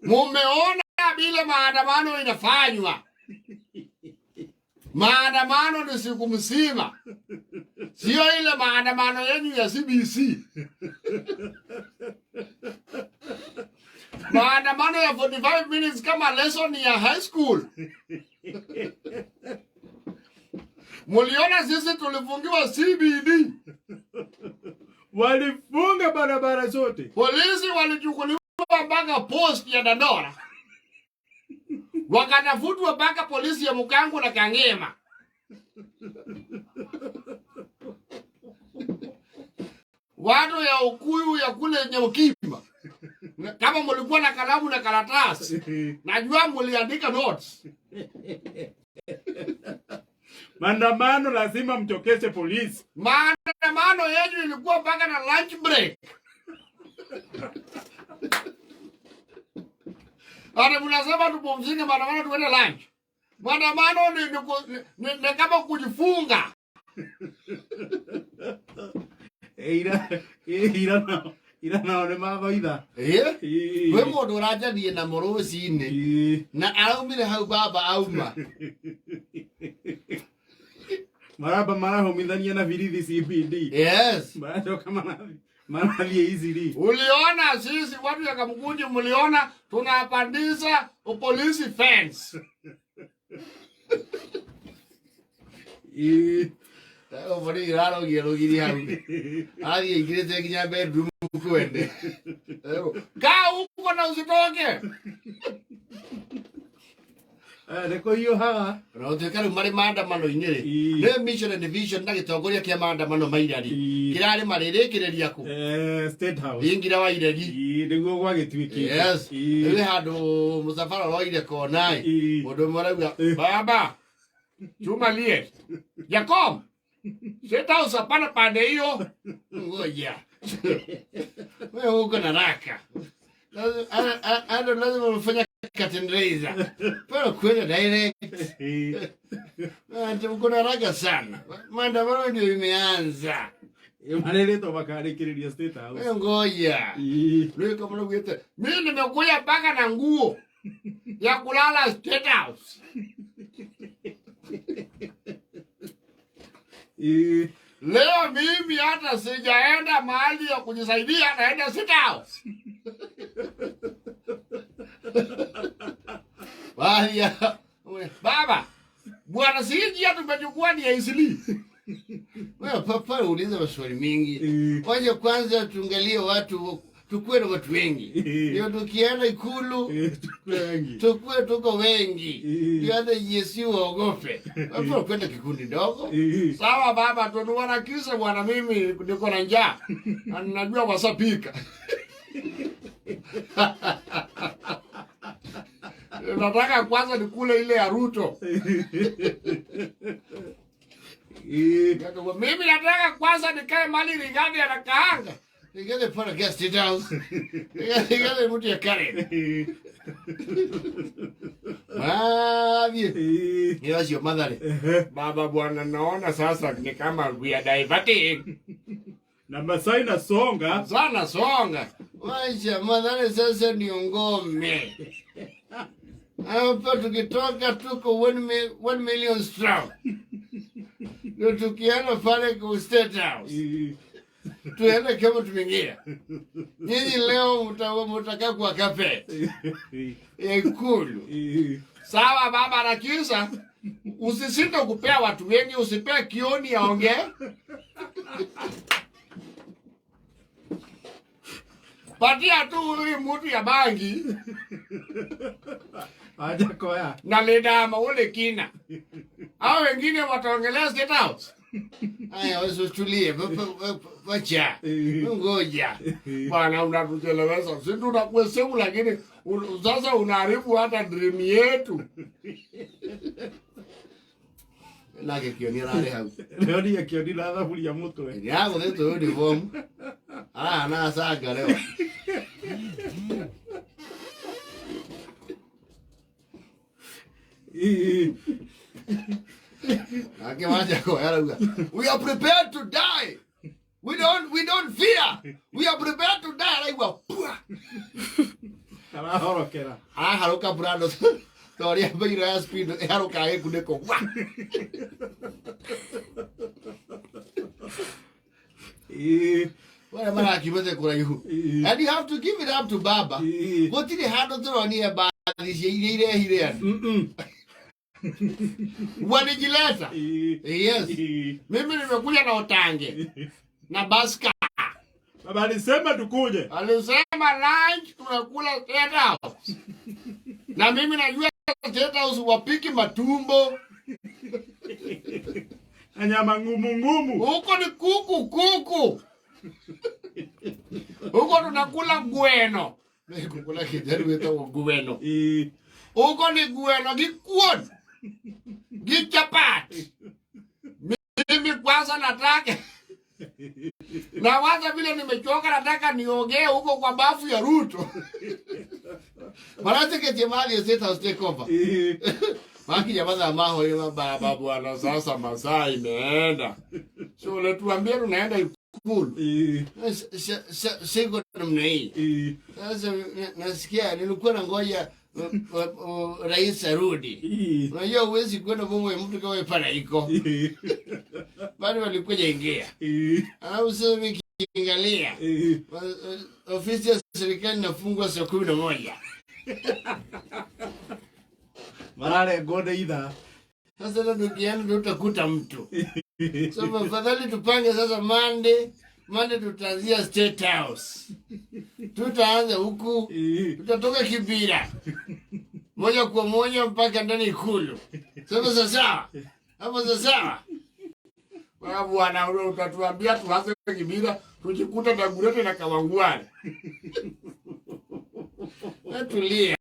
Mumeona vile maandamano inafanywa. Maandamano ni siku mzima, sio ile maandamano yenu ya CBC. Maandamano ya 45 minutes kama lesson ya high school. Muliona sisi tulifungiwa CBD, Walifunga barabara zote. Polisi walichukuliwa mpaka post ya Dandora, wakatafutwa mpaka polisi ya Mukangu na Kangema. Watu ya Ukuyu ya kule Nyamukimba, kama mulikuwa na kalamu na karatasi, najua muliandika notes. Maandamano lazima mtokeze polisi. Maandamano yetu ilikuwa mpaka na lunch break. Ati mnasema tupumzike, maandamano tuende lunch. Maandamano ni kama kujifunga. Ira nao nĩ mathoitha. Eh? Kwĩ mũndũ ũranjanie na mũrũcinĩ na araumire hau baba auma. Maramba marahomithania na birithi CBD. Yes. Maracoka marathiĩ Eastleigh. Uliona sisi watu ya Kamukunji, mliona tunapandisha polisi fence. Bori irarogia rũgiri hau. Arathiĩ aingĩrĩte nginya bedroom kwende. Kaa huko na usitoke. Nĩ kũhiũhaga. Na ũtuĩka rĩu marĩ maandamano-inĩ rĩ. Nĩ mission and vision na gĩtongoria kĩa maandamano maira rĩ. Kĩrarĩ marĩrĩkĩrĩria kũ? State House. Thingira wa Iregi. Nĩguo gwagĩtuĩkĩte. Yes. Rĩu handũ mũcabara ũroire kona ĩ. Mũndũ ũmwe arauga, "Baba, chuma liet. Jacob, State House hapana pande hiyo. Ngoja. Wewe uko na raka. Lazima lazima mfanya curtain raiser. Pero kwenda direct. Ati uko na raka sana. Maandamano ndio imeanza. Marĩrĩtwo makarĩkĩrĩria State House. Wewe ngoja. Leo kama unakuita, mimi nimekuja mpaka na nguo ya kulala State House. Leo mimi hata sijaenda mahali ya kujisaidia, naenda State House. Waya, baba, bwana siji tumechukua ni ya Eastleigh. Wewe papa uliza maswali mingi. Waje kwanza tuangalie watu, tukue na watu wengi. Ndio tukienda Ikulu, Tukue wengi. Tukue tuko wengi. Ndio hata Yesu waogope. Hapo kwenda kikundi ndogo. Sawa baba, tunuharakishe bwana, mimi niko na njaa. Na ninajua wasapika. Nataka kwanza nikule ile ya Ruto. Mimi nataka kwanza nikae mali Rigathi anakaanga. Rigathi put a guest house. Rigathi mtu ya Karen. Mavi. Ni wacio Mathare. Baba bwana, naona sasa ni kama we are diverting. Na masaa inasonga. Sana songa. Wacha Mathare sasa ni ngome. Hapa tukitoka tuko 1 million strong. Ndio tukienda pale kwa State House. Tuende kama tumeingia. Nyinyi leo mtakaa kwa carpet. Ya Ikulu. Sawa baba, na kisa usisite kupea watu wengi, usipee Kioni aongee. Patia tu huyu mtu ya bangi. Aja koya. Na ledama ule kina. Hao wengine wataongelea State House. Haya, wewe usitulie, wacha. Ngoja. Bwana unatuchelewesha. Sisi tunakuheshimu lakini sasa unaharibu hata dream yetu. Nake Kioni ararĩ hau. Leo ni Kioni na thaburia mũtwe. Nĩ agũthĩtwo uniform. Arahana acanga leo. Nake Wajackoyah arauga, we are prepared to die. We don't fear. We are prepared to die. Araigua, pua. Arahorokera. Araharũka Prado ta ũrĩa mbairũ ya speed ĩharũkaga gĩkunĩko. Wa! Ĩĩ. Wale marakiumĩte kũraihu. Ĩĩ. And you have to give it up to baba. Ĩĩ. Gũtirĩ handũ tũronire mbathi cia iria irehire andũ. Walijileta. Ĩĩ. Yes. Ĩĩ. Mimi nimekuja na utange na baska. Baba alisema tukuje. Alisema lunch tunakula State House. Na mimi najua State House wapiki matumbo. Na nyama ngumu ngumu. Huko ni kuku kuku. Huko tunakula gweno. Kukula kijani wetagwo gweno. Ĩĩ. Huko ni gweno gi kuon gi chapati. Mimi kwanza nataka na kwanza vile nimechoka, nataka niogee huko kwa bafu ya Ruto. Maratĩkĩtie mathiĩ State House take over. Ĩĩ. Makinya mathaa mahoire baba bwana, sasa masaa imeenda, so unatuambia tunaenda Ikulu. Ĩĩ. Siko namna hii Ĩĩ. sasa. Nasikia nilikuwa nangoja rais arudi. Ĩĩ. Unajua huwezi kwenda bomo ya mtu kama pale iko Ĩĩ. bado walikuja ingia, Ĩĩ. alafu sasa mimi nikiangalia Ĩĩ. ofisi ya serikali inafungwa saa 11. Mararengwo nĩ ithaa. Sasa hata tukienda tutakuta mtu. So afadhali tupange sasa Monday, Monday tutaanzia State House, tutaanza huku, Ĩĩ. tutatoka Kibira moja kwa moja mpaka ndani Ikulu. Sasa sawa hapo, sasa sawa. Kwa bwana ule utatuambia tuanze Kibira, tujikuta Dagoretti na Kawangware. Tulia.